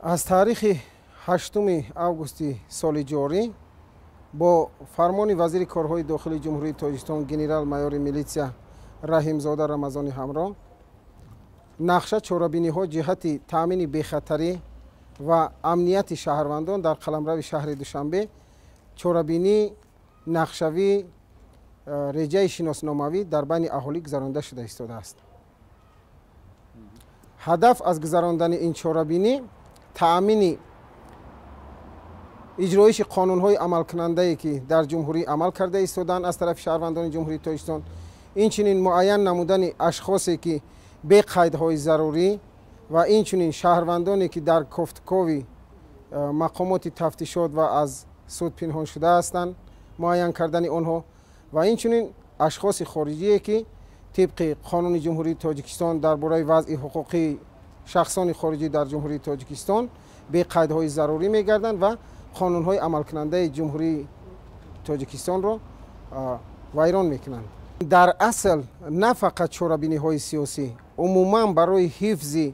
Аз таърихи 8 августи соли ҷорӣ бо фармони вазири корҳои дохилии Ҷумҳурии Тоҷикистон, генерал-майори милитсия Раҳимзода Рамазони ҳамроҳ, нақша чорабиниҳо ҷиҳати таъмини бехатарӣ ва амнияти шаҳрвандон дар қаламрави шаҳри Душанбе, чорабинии нақшавӣ, реҷаи шиносномавӣ дар байни аҳолӣ гузаронда шуда истодааст. Ҳадаф аз гузарондани ин чорабинӣ таъмини иҷроиши қонунҳои амалкунандае, ки дар ҷумҳурӣ амал карда истодаанд, аз тарафи шаҳрвандони Ҷумҳурии Тоҷикистон, инчунин муайян намудани ашхосе, ки бе қайдҳои зарурӣ, ва инчунин шаҳрвандоне, ки дар кофтукови мақомоти тафтишот ва аз суд пинҳон шуда ҳастанд, муайян кардани онҳо, ва инчунин ашхоси хориҷие, ки тибқи қонуни Ҷумҳурии Тоҷикистон дар бораи вазъи ҳуқуқии шахсони хориҷӣ дар Ҷумҳурии Тоҷикистон бе қайдҳои зарурӣ мегарданд ва қонунҳои амалкунандаи Ҷумҳурии Тоҷикистонро вайрон мекунанд. Дар асл на фақат чорабиниҳои сиёсӣ, умуман барои ҳифзи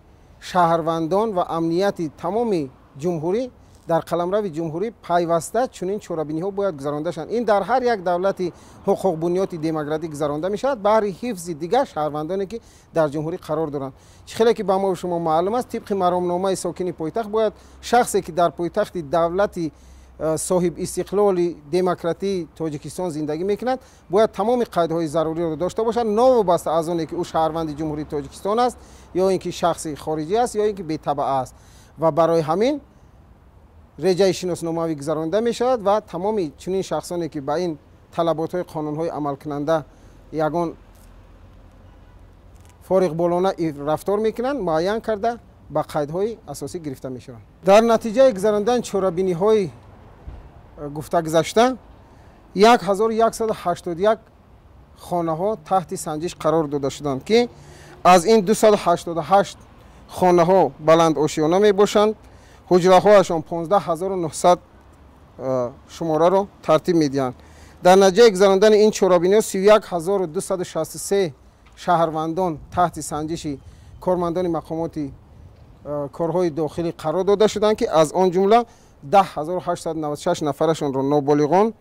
шаҳрвандон ва амнияти тамоми ҷумҳурӣ, дар қаламрави ҷумҳурӣ пайваста чунин чорабиниҳо бояд гузаронда шаванд. Ин дар ҳар як давлати ҳуқуқбунёди демократӣ гузаронда мешавад баҳри ҳифзи дигар шаҳрвандоне, ки дар ҷумҳурӣ қарор доранд. Чӣ хеле ки ба мо шумо маълум аст, тибқи маромномаи сокини пойтахт бояд шахсе, ки дар пойтахти давлати соҳиб истиқлоли демократии Тоҷикистон зиндагӣ мекунад, бояд тамоми қайдҳои заруриро дошта бошад, новобаста аз оне ки ӯ шаҳрванди Ҷумҳурии Тоҷикистон аст ё ин ки шахси хориҷӣ аст, ё ин ки бетабаа аст. Ва барои ҳамин реҷаи шиносномавӣ гузаронда мешавад ва тамоми чунин шахсоне, ки ба ин талаботҳои қонунҳои амалкунанда ягон фориғболона рафтор мекунанд, муайян карда, ба қайдҳои асосӣ гирифта мешаванд. Дар натиҷаи гузарондани чорабиниҳои гуфтагузашта 1181 хонаҳо таҳти санҷиш қарор дода шуданд, ки аз ин 288 хонаҳо баландошёна мебошанд, ҳуҷраҳояшон 15 900 шумораро тартиб медиҳанд. Дар натиҷаи гузарондани ин чорабиниҳо 31 263 шаҳрвандон таҳти санҷиши кормандони мақомоти корҳои дохилӣ қарор дода шуданд, ки аз он ҷумла 10 896 нафарашонро ноболиғон,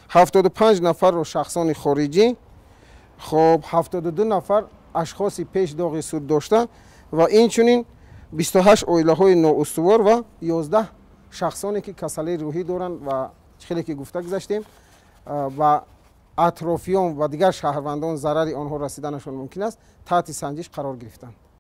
75 нафарро шахсони хориҷӣ, хоб, 72 нафар ашхоси пеш доғи суд дошта ва инчунин 28 оилаҳои ноустувор ва 11 шахсоне, ки касалии рӯҳӣ доранд ва хеле ки гуфта гузаштем, ба атрофиён ва дигар шаҳрвандон зарари онҳо расиданашон мумкин аст, таҳти санҷиш қарор гирифтанд.